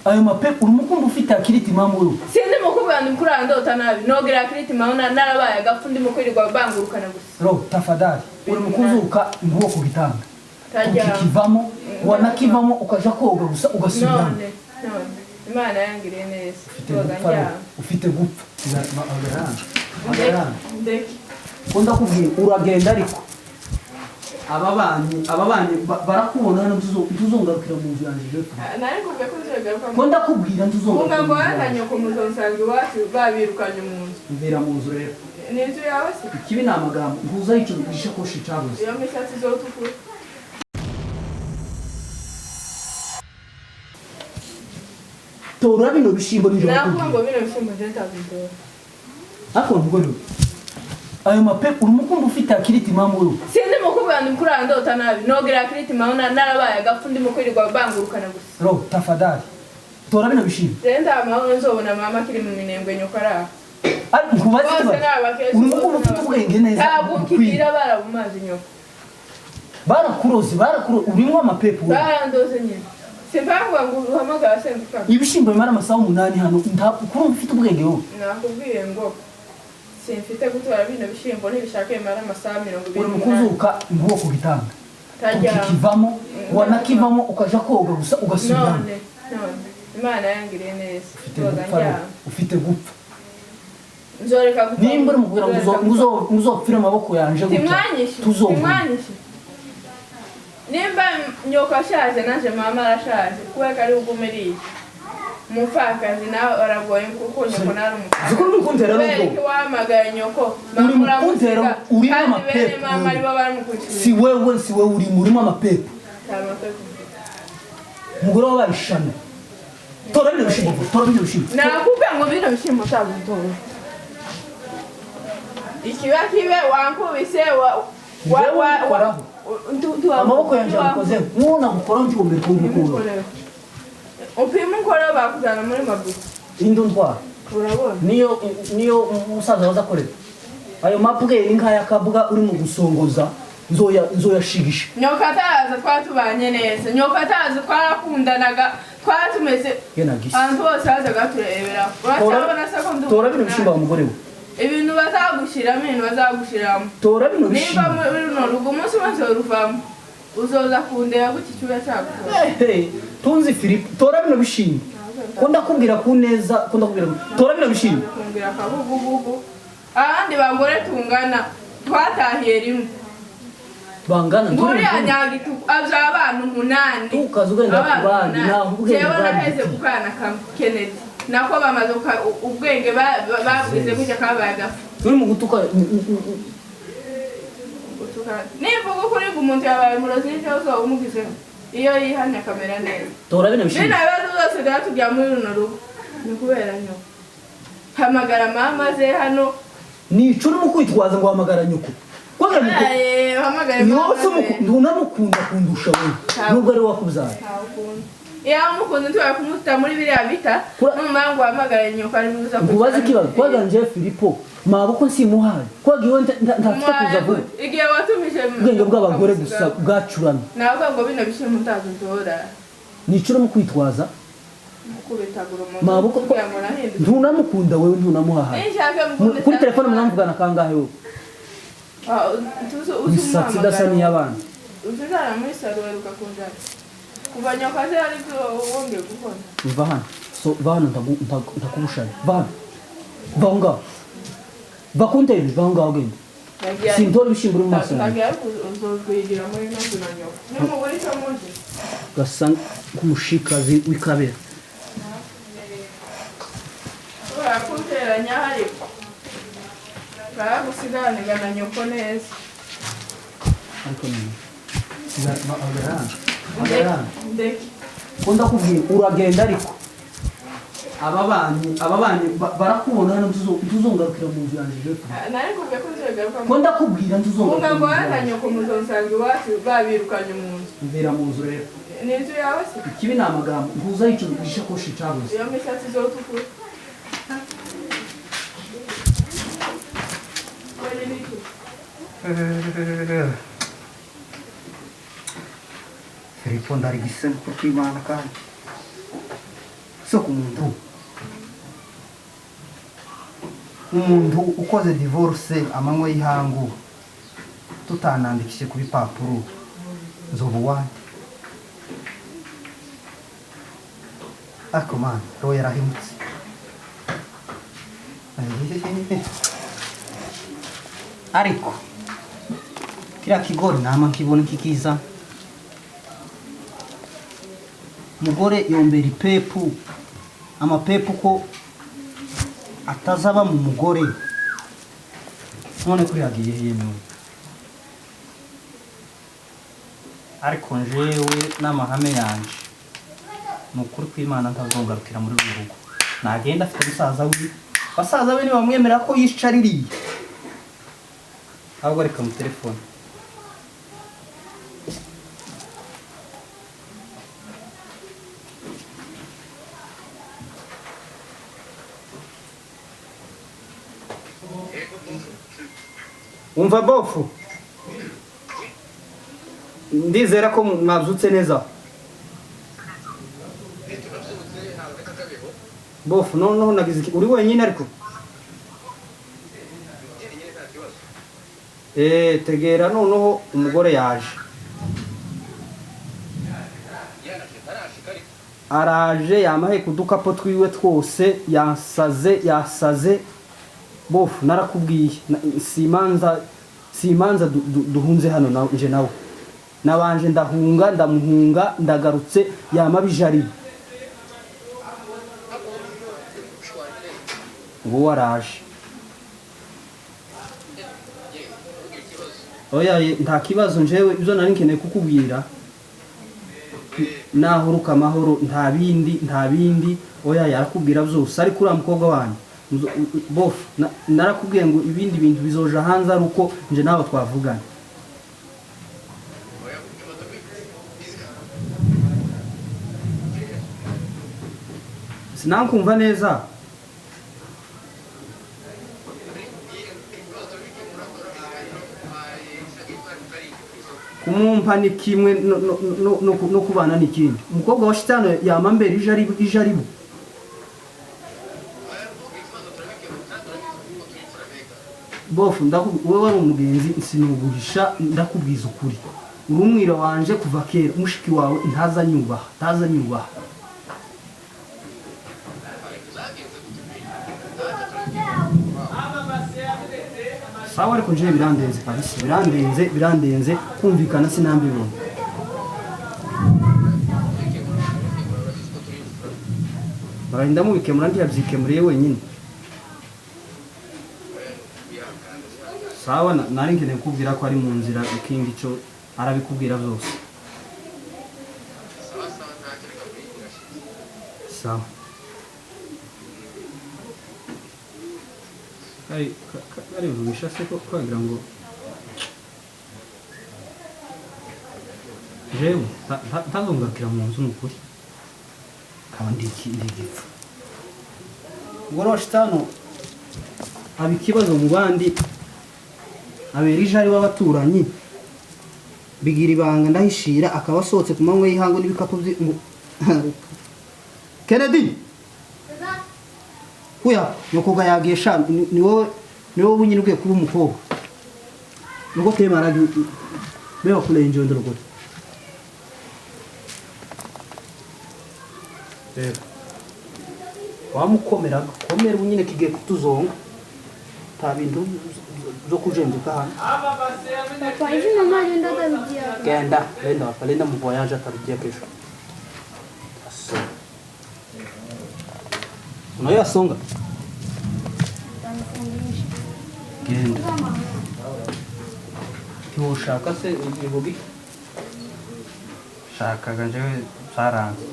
Ayo mapepo urimo kumva ufite akiriti mama wewe. Sinzi mukubwa ndi mukuru ndota nabi nogera akiriti mama narabaye agapfu ndimo kwirirwa bangurukana gusa. Ro tafadhali uri mukuzuka nguo ku gitanda ukikivamo wanakivamo ukaja koga gusa ugasubiramo. None none Imana yangiriye neza. Ufite gupfa ko ndakubwiye uragenda ariko ababanyi barakubona hano ntuzongarukira mu nzu yanjye je. Nari kubwiye ko nzagaruka. Ko ndakubwira ntuzongarukira. Ngo nyoko muzonsanga iwacu babirukanye mu nzu. Mvira mu nzu rero. Ni inzu yawe se? Ikibi ni amagambo ntuza icyo gishakoshi cyabuze. Iyo mishatsi izotukura. Tora bino bishimbo n'ijoro. Nakuvuga ngo bino bishimbo je ndabitora. Ariko mugore ayo mapepo urimo kumva ufite akiriti mama wewe. Sinzi mukubwa ndi mukuru ndota nabi nogera akiriti mama narabaye agapfu ndimo kwirirwa bangurukana gusa. Ro tafadhali tora bino bishimbo. Renda mama nzobona mama kiri mu minembwe nyoko araho. Ariko nkubaze ikibazo. Urimo kumva ufite ubwenge neza. Ntabwo kigira barabumaze nyoko. Barakuroze urimo amapepo wewe. Barandoze nyine. Simbangu ngo uhamagara senduka. Ibishimbo bimara amasaha 8 hano ntabwo ufite ubwenge wowe. Nakubwiye ngo simfite gutora bino bishimbo ntibishaka bimara amasaha 28. Uri mukuzuka nguo ku gitanda ukikivamo wanakivamo ukaja koga gusa ugasubiramo. None none Imana yangiriye neza. Ufite gupfa. Nzoreka gupfa. Nimba uri mukubwira ngo uzopfira amaboko yanje gutya. Tuzongera. Nimba nyoko ashaje nanje mama arashaje kubera ari ugumiriye. Mupfakazi nawe aragoye kuko nyoko nari umupfakazi. Ziko uri kuntera n'ubwo. Wamagaye nyoko mama uramuntera urimo amapepo. Mama ari bo baramukurikiye. Si wewe si wewe uri murimo amapepo. Mugore wabarishana. Tora bino bishimbo, tora bino bishimbo. Nakubwiye ngo bino bishimbo utabitora. Ikiba kibe wankubise wa amaboko yanje akoze nkuna gukora ngikombe kumukuru. Upima ukora bakujana muri mabuku. Indo ntwara. Urabona? Niyo umusaza waza korera. Ayo mabwe inka yakabuga uri mu gusongoza nzoyashigisha. Nyoka ataza twatubanye neza. Nyoka ataza twarakundanaga twatumeze. Abantu bose bazaga turebera. Uracabona se ko ndu. Tora bino bishimba wa mugore we. Ibintu bazagushiramo ibintu bazagushiramo. Tora bino bishimba. Nimba muri runo rugo umunsi wose ruvamo. Uzoza kundeba guki cyuya cyagukora. Tunzi Philip tora bino bishimbo. Ko ndakubwira ku neza ko ndakubwira tora bino bishimbo. Kumbwira kabugubugu. Ahandi bagore tungana twatahiye rimwe. Bangana nguriya nyagitu abana 8. Tukaza ugenda kubandi naho ubwenge bwa. Jewe naheze kukana ka Kennedy. Nako bamaze ubwenge babwize kujya kabaye gafu. Uri mu gutuka nivuga ukuri ngo umuntu yabaye umurozi n'icyo umugizeho iyo yihanye akamera neza. Tora bino bishimbo. Bino bibazo byose byatujya muri runo rugo ni kubera nyoko. Hamagara mama ze hano. Nico urimo kwitwaza ngo hamagara nyoko. Hamagara mama. Ntunamukunda kundusha wowe. Nubwo ari wakubyaye. Iyo amukunze ntibari kumuta muri biriya bita n'umumangu wahamagara nyoko ari buza. Nkubaze ikibazo kwaganje Filipo maboko nsimuhaye kwagiwe ntafite kuza vuba. Igihe watumije ubwenge bw'abagore gusa bwacurana. Navuga ngo bino bishimbo utazitora. Nico urimo kwitwaza kubitagura umuntu. Maboko ntunamukunda wewe ntunamuhaye. Kuri telefone mwamvugana kangahe wowe? Imisatsi idasa n'iy'abana. Uzujana muri saro weruka kunjana. Kuva nyoka se ari wongeye gukora. Va hano. So va hano ndakubushanya. Va hano. Va ngaho. Va kuntebe va ngaho ugenda. Sintora ibishimbo uri mu maso yanjye. Ndagiye uzozwigira muri ino nzu na nyoko. Nimubura icyo muzi. Gasa nk'umushikazi w'ikabera. Ushobora kunteranya ariko. Baragusiganira na nyoko neza. Ariko ni. Ko ndakubwiye uragenda ariko ababanyi barakubona hano ntuzongarukira mu nzu yanjye je. Nari kubwiye ko nzagaruka. Ko ndakubwira ntuzongarukira. Ngo nyoko muzonsanga iwacu babirukanye mu nzu. Mvira mu nzu rero. Ni inzu yawe se? Ikibi ni amagambo ntuza icyo gishakoshi cyabuze. Iyo mishatsi izotukura. Filipo ndarigise kuko Imana kandi. Soko umuntu ukoze divorce amanywa y'ihangu tutanandikishije ku bipapuro nzoba uwande. Ariko mana roho yarahemutse. Ariko kiriya kigori nama nkibona kikiza mugore yombera ipepu amapepu ko atazaba mu mugore none kuri yagiye yemewe. Ariko njewe n'amahame yanje ni ukuri kw'Imana ntazongarukira muri uru rugo. Nagenda afite musaza we, basaza be ntibamwemera ko yicaririye, ahubwo reka mu telefone. Umva bofu, ndizera ko mwabyutse neza. Bofu noneho nagize uri wenyine ariko tegera noneho umugore yaje araje yamahe kudukapo twiwe twose yasaze bofu narakubwiye simanza duhunze hano na nje nawe nabanje ndahunga ndamuhunga ndagarutse yamabijari ngo waraje. Oya nta kibazo njewe ibyo nari nkeneye kukubwira nahuruka amahoro nta bindi oya yarakubwira byose. Ariko uriya mukobwa wanyu bofu narakubwiye ngo ibindi bintu bizoja hanze ari uko nje nawe twavugana. Sinankumva neza. Kumumpa ni kimwe no kubana ni kindi. Umukobwa wa shitano yamambera ijaribu. Bofu wewe wari umugenzi sinuguhisha ndakubwiza ukuri. Urumwira wanje kuva kera mushiki wawe ntazanyubaha. Sawa ariko nje birandenze kabisa birandenze kumvikana sinambibona. Barahinda mubikemura ntiyabyikemuriye wenyine. Sawa nari nkeneye kukubwira ko ari mu nzira ikindi cyo arabikubwira byose. Sawa. Kari vugisha se ko kwagira ngo jewe ntazongarukira mu nzu n'ukuri kaba ndigipfa. Umugore wa shitano aba ikibazo mu bandi abera ijari w'abaturanyi bigira ibanga ndahishira akaba asohotse ku manywa y'ihangu n'ibikapu bye ngo Kennedy kuya nyokoga yagiye sha ni wowe bunyine ugiye kuba umukobwa nuko temara bewa kule injondo rugo wamukomera komera bunyine kigiye kutuzonga ta bintu zo kujenjuka hano. Papa, hivi mama alienda atarudia? Genda, lenda wapalenda mu voyage atarudia kesho. Unayasonga. Genda. Ntiwoshaka se ivugi? Shakaga njewe zaranze.